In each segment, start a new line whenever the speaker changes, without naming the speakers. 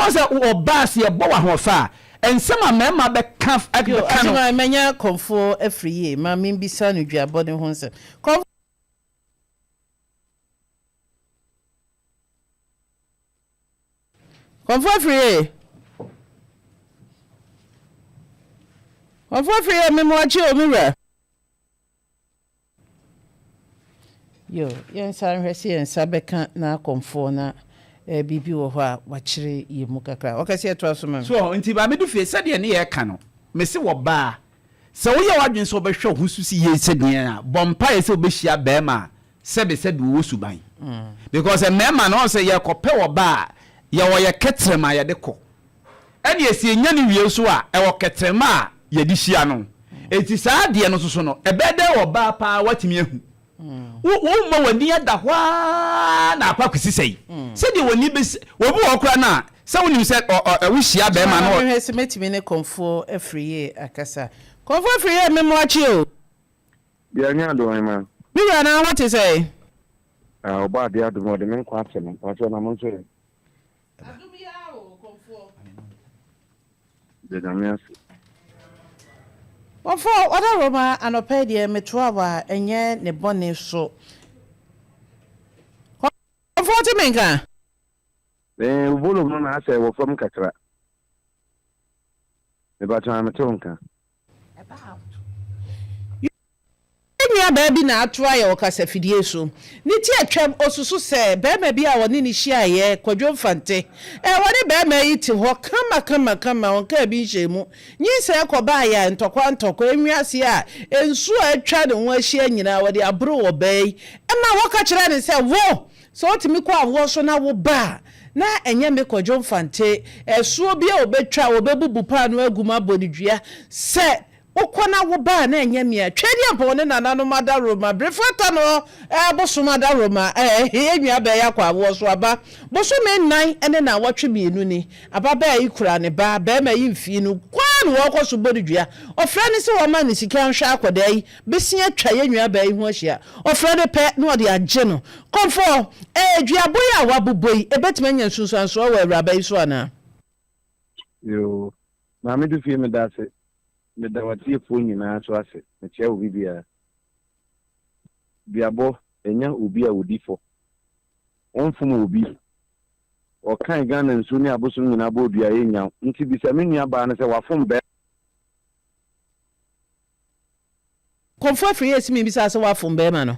wɔn sɛ ɔbaa sɛ yɛbɔ wɔ ahoɔfɛ a, nsɛm a mmarima bɛka
Yo,
bɛka no.
Agyeman, manya kɔmfoɔ afiri yie. Ma membisa no duabɔ no ho nsɛm. Kɔmfoɔ. Kɔmfoɔ afiri yie. Kɔmfoɔ afiri yie, memoakye o, me wura. Yo, yɛnsan nhwɛ sɛ yɛn nsa bɛka n'akɔmfoɔ na eh, biribi wɔ hɔ a wakyere yɛn mu kakra. Ɔka sɛ yɛtoa so ma me.
So nti Maame Dufie, sɛdeɛ ne yɛreka no, mese wɔbaa, sɛ woyɛ w'adwene sɛ wobɛhwɛ wo ho so si yie sɛdeɛ a, bɔ mpaeɛ sɛ wobɛhyia barima a sɛbe sɛbe ɔwɔ suban. Because mmarima no, wɔn sɛ yɛrekɔpɛ ɔbaa a, yɛwɔ yɛ kɛtrɛma a yɛde kɔ. Ɛne ɛsɛ yɛnya no wie nso a, ɛwɔ kɛtrɛma a yɛde hyia no. Enti saa adeɛ no nso so no, ɛbɛyɛ dɛn wɔ ɔbaa paa woatumi ahu? Wo womma w'ani ada hɔ ara na akɔ akɔsi sɛn? Sɛdeɛ w'ani bɛsi, obi wɔ hɔ koraa no a, sɛ wonim sɛ ɔ ɔ wohyia
Gyina
bɛrima
ma
no ɔ.
menhwɛ sɛ mɛtumi ne Kɔmfoɔ Afriyie akasa. Kɔmfoɔ Afriyie, me mmoakye o.
Deɛ anya adom hemaa.
Me wura na wo te sɛn?
Ah ɔbɔ adeɛ adom ɔde me nkwa akyɛ me mpakyɛw na mo nso ɛ?
Adom yi ara o Kɔmfoɔ.
Da Nyame ase.
Kɔmfoɔ Ɔdawuroma anɔpa yi deɛ metoa wo a ɛnyɛ ne bɔne so. Kɔmfoɔ wote me nka?
Eh wo volume no na asɛ wɔ fam kakra. Mepakyɛw a mete wo nka.
Yɛn nuabaa bi na ato ayɛ wɔ kasafidie so. Ne ti atwam, ɔsusu sɛ barima bi a ɔne no hyiaeɛ, Kwadwo Mfante. Ɛ, wɔne barima yi te hɔ kama kama kama, ɔnkaa bi nhyɛɛ mu. Nyinsɛn kɔbaeɛ a, ntɔkwa ntɔkwa, enwiase a nsuo a atwa ne ho ahyia nyinaa, wɔde aboro ɔbaa yi. Ɛma wɔka kyerɛɛ no sɛ, Wo, sɛ wotumi kɔ awoɔ so na wo ba a, na ɛnyɛ me Kwadwo Mfante. Ɛsoɔ bi a ɔbɛtwa, ɔbɛbubu paanoo agu mu abɔ no dua sɛ Wokɔ na wo ba a na ɛnyɛ me a, Twedeɛmpɔn ne nananom adaworoma, bere fata no eh, bosom adaworoma eh, yɛn nua baa yi akɔ awoɔ so aba bosome nnan ne naawɔtwe mmienu ni. Ababaa yi kura ne ba barima yi mfii no, kɔ ara na wɔrekɔ so bɔ no dua. Ɔfrɛ no sɛ ɔmma no sika nhwɛ akwadaa yi, bese atwa yɛn nua baa yi ho ahyia. Ɔfrɛ no pɛ na ɔde agye no. Kɔmfoɔ, eh, duabɔ yi a woabobɔ yi, ɛbɛtumi anya nsunsuansoɔ wɔ awuraba yi so anaa?
Yoo, Maame Dufie medase. Meda w'atiefoɔ nyinaa nso ase. Mekyea obi biara. Duabɔ, ɛnya obi a ɔdi fɔ. Womfom obi. Wɔkae Ghana nsuo ne abosom nyinaa bɔɔ dua ɛnnya wo. Nti bisa me nua baa no sɛ wafom bɛɛma.
Kɔmfoɔ afiri yɛ si me bisa sɛ wafom bɛɛma no.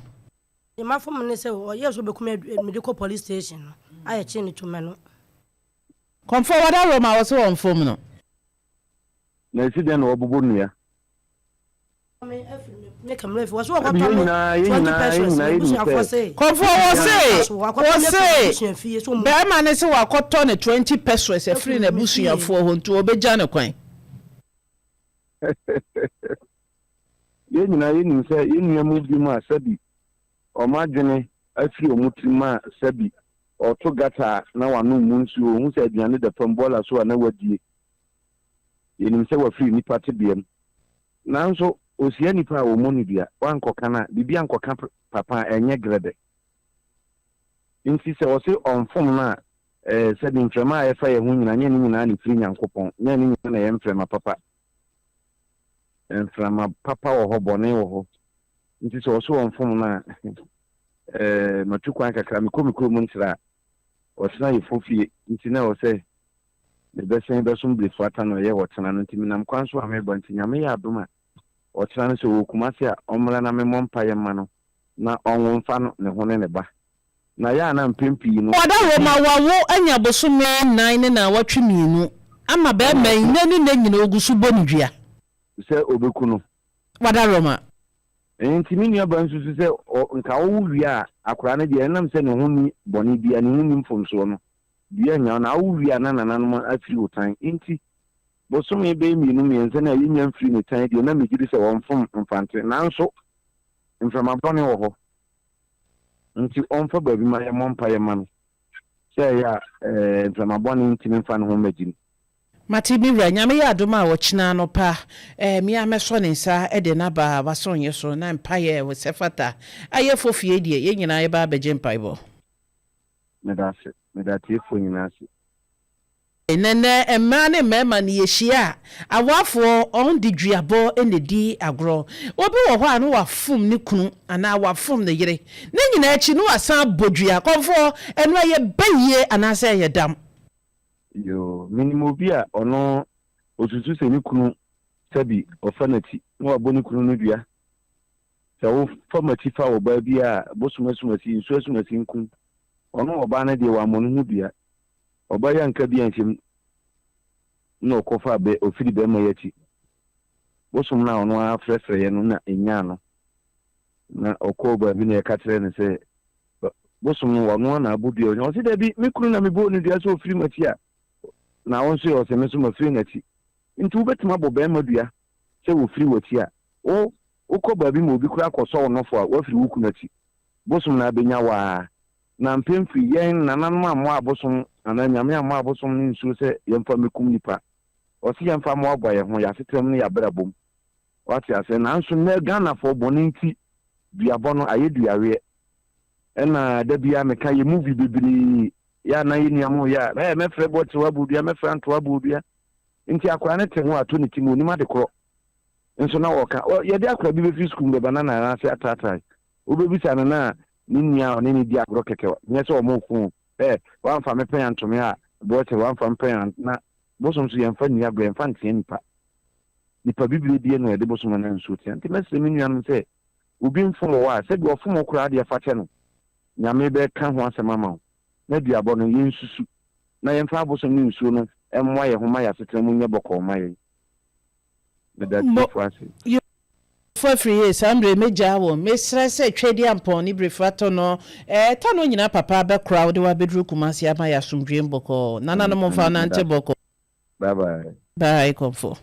Deɛ mafom ne sɛ ɔyɛɛ sɛ ɔbɛku me mede kɔ police station no a yɛkyee no to mɛ no.
Kɔmfoɔ wada Roma wɔ se wɔmfom no.
Na esi dɛn na wɔbobɔ nnua? Ɛbi yɛn nyinaa, yɛn nyinaa, yɛn nyinaa yɛnim sɛ.
Kɔmfoɔ wɔse, wɔse barima no se wakɔtɔ ne 20 pesewas afiri n'abusuafoɔ hɔ nti wɔbɛgya no kwan.
Yɛn nyinaa yɛnim sɛ yɛn nua mu binom a sɛbi wɔn adwene afiri wɔn tirim a sɛbi ɔto gata a na wanom mu nsuo, ɔhu sɛ aduane da fam bɔɔla so a na wadie. Yenim sɛ wafiri nnipa tebea mu. Nanso ohyia nnipa a wɔmmɔ no dua, wankɔka no a, biribi ankɔka papa a, ɛnyɛ grɛdɛ. Enti sɛ ɔse ɔmfom no a, ɛɛ, sɛbe mframa a ɛfa yɛn ho nyinaa, nyɛ ne nyinaa na ɛfiri Nyankopɔn, nyɛ ne nyinaa na ɛyɛ mframa papa. Mframa papa wɔ hɔ, bɔne wɔ hɔ. Enti sɛ ɔse ɔmfom no a, ɛɛ, matu kwan kakra, mekɔ me kurom nkyerɛ a, ɔtena yefo fie, nti na ɛwɔ sɛ mebɛsen bɛsom Blefo Ata na ɔyɛ ɔkyena no nti menam kwan so a mereba nti Nyame yɛ adom a ɔkyena no sɛ ɔwɔ Kumase a ɔmmra na memmɔ mpaeɛ mma no na ɔnwo mfa no ne ho ne ne ba na yɛ a na mpɛn pii no
Ɔda hɔ ma wawo anya bosome nnan ne naawɔtwe mmienu ama barima yi nnɛ ne nnɛ nyina ɔgu so bɔ no dua.
Sɛ ɔbɛku no.
Wada Roma.
Enti me nuabaa nsusu sɛ ɔ nka ɔwo wie a akwadaa no deɛ ɛnam sɛ ne ho nni bɔne biara ne ho nni mfomsoɔ no dua nnya wo na awo wie a na nananom afiri wo tan nti bosome bɛyɛ mmienu mmiɛnsa ni a yɛnnya mfiri ne tan deɛ na megye di sɛ ɔmfom mfante nanso mframa bɔne wɔ hɔ nti ɔmfa baabi ma yɛmmɔ mpaeɛ mma no sɛ ɛyɛ a ɛɛ mframa bɔne ntumi mfa ne ho mmɛgye mu.
Mate me wura, Nyame yɛ adom a ɔkyena anɔpa eh, me ara mɛsɔ ne nsa de no aba w'asɔnyɛ so na mpaeɛ a ɛsɛ fata ayɛ fofie deɛ yɛn nyinaa yɛba abɛgye mpaebɔ.
Meda ase. Meda atiefoɔ nyinaa ase.
Na nnɛ mmaa ne mmarima no yɛhyia a, awafoɔ wɔn de duabɔ na ɛdi agorɔ. Obi wɔ hɔ a na wafom ne kunu anaa wafom ne yere. Ne nyinaa akyi no wasan abɔ dua. Kɔmfoɔ, ɛno ɛyɛ bayie anaasɛ ɛyɛ dam?
Yoo, menim obi a ɔno ɔsusu sɛ ne kunu sɛbi ɔfa n'akyi na wabɔ ne kunu no dua. Sɛ wofa m'akyi fa ɔbaa bi a, bosom asumasi, nsuo asumasi nku. Ɔno ɔbaa no deɛ wammɔ ne ho dua. Ɔbaa yi anka bi anhyɛ mu na ɔkɔfaa bɛ, ɔfiri bɛrima yi akyi. Bosom no a ɔno ara frɛfrɛeɛ no na ɛnyaa no. Na ɔkɔɔ baabi na yɛka kyerɛɛ no sɛ, bosom no ɔno ara na abɔ dua. Ɔse dabi, me kunu na mebɔɔ no dua sɛ ɔfiri m'akyi a, na wo nso ɛ? Ɔse me nso mafiri n'akyi. Nti wobɛtumi abɔ bɛrima dua sɛ ɔfiri w'akyi a, wo wokɔ baabi ma obi koraa kɔsɔ wo nofo a, woafiri wo kunu akyi. Bosom no abɛnya wo ara. Na mpɛn pii, yɛn nananom ammɔ abosom anaa Nyame ammɔ abosom ne nsuo sɛ yɛmfa mmɛkum nnipa. Ɔse yɛmfa mmoaboa yɛn ho, yɛn asetram ne yɛn abrabɔ mu. Woate aseɛ? Nanso nnɛ Ghanafoɔ bɔne nti, duabɔ no ayɛ duaweɛ. Ɛna da biara meka, yɛ movie bebree, yɛ a na yɛn nua mo yɛ a, ɛɛ mɛfrɛ Bɔkyew abɔ dua, mɛfrɛ Antoa abɔ dua. Nti akwadaa no te ho a, atɔ ne ti mu, ɔnim ade korɔ. Nso na ɔka, yɛde akwadaa bi bɛfiri sukuu mu bɛba na nan ase atratra. Wobɛbisa no na ne nua a ɔne no di agorɔ kɛkɛ, nyɛ sɛ wɔreko o, ɛ, woamfa me pɛn anto me a, boɔ kyɛ, woamfa me pɛn an, na bosom nso yɛmfa nni agorɔ, yɛmfa ntea nnipa. Nnipa bibire deɛ na yɛde bosom anaa nsuo tea. Nti mɛsrɛ me nuanom sɛ, obi mfom wo a, sɛdeɛ ɔfom wo koraa deɛ fa kyɛ no. Nyame bɛka ho asɛm ama wo. Na duabɔ no, yɛnsusu na yɛmfa abosom ne nsuo no mmoa yɛn ho ma yɛn asetena mu nyɛ bɔkɔɔ mma yɛn. Meda atiefo ase.
Fo afiri yie saa mmerɛ yi mɛgyaa wo mesrɛ sɛ Tweaduampɔn ne Birefua tɔ no ɛɛ tɔ no nyinaa papa bɛkora wo de wo abɛduru Kumasi ama yɛ asomdwoeɛ mu bɔkɔɔ nananom mfa wo nante bɔkɔɔ.
Bye bye.
Bye kɔmfo.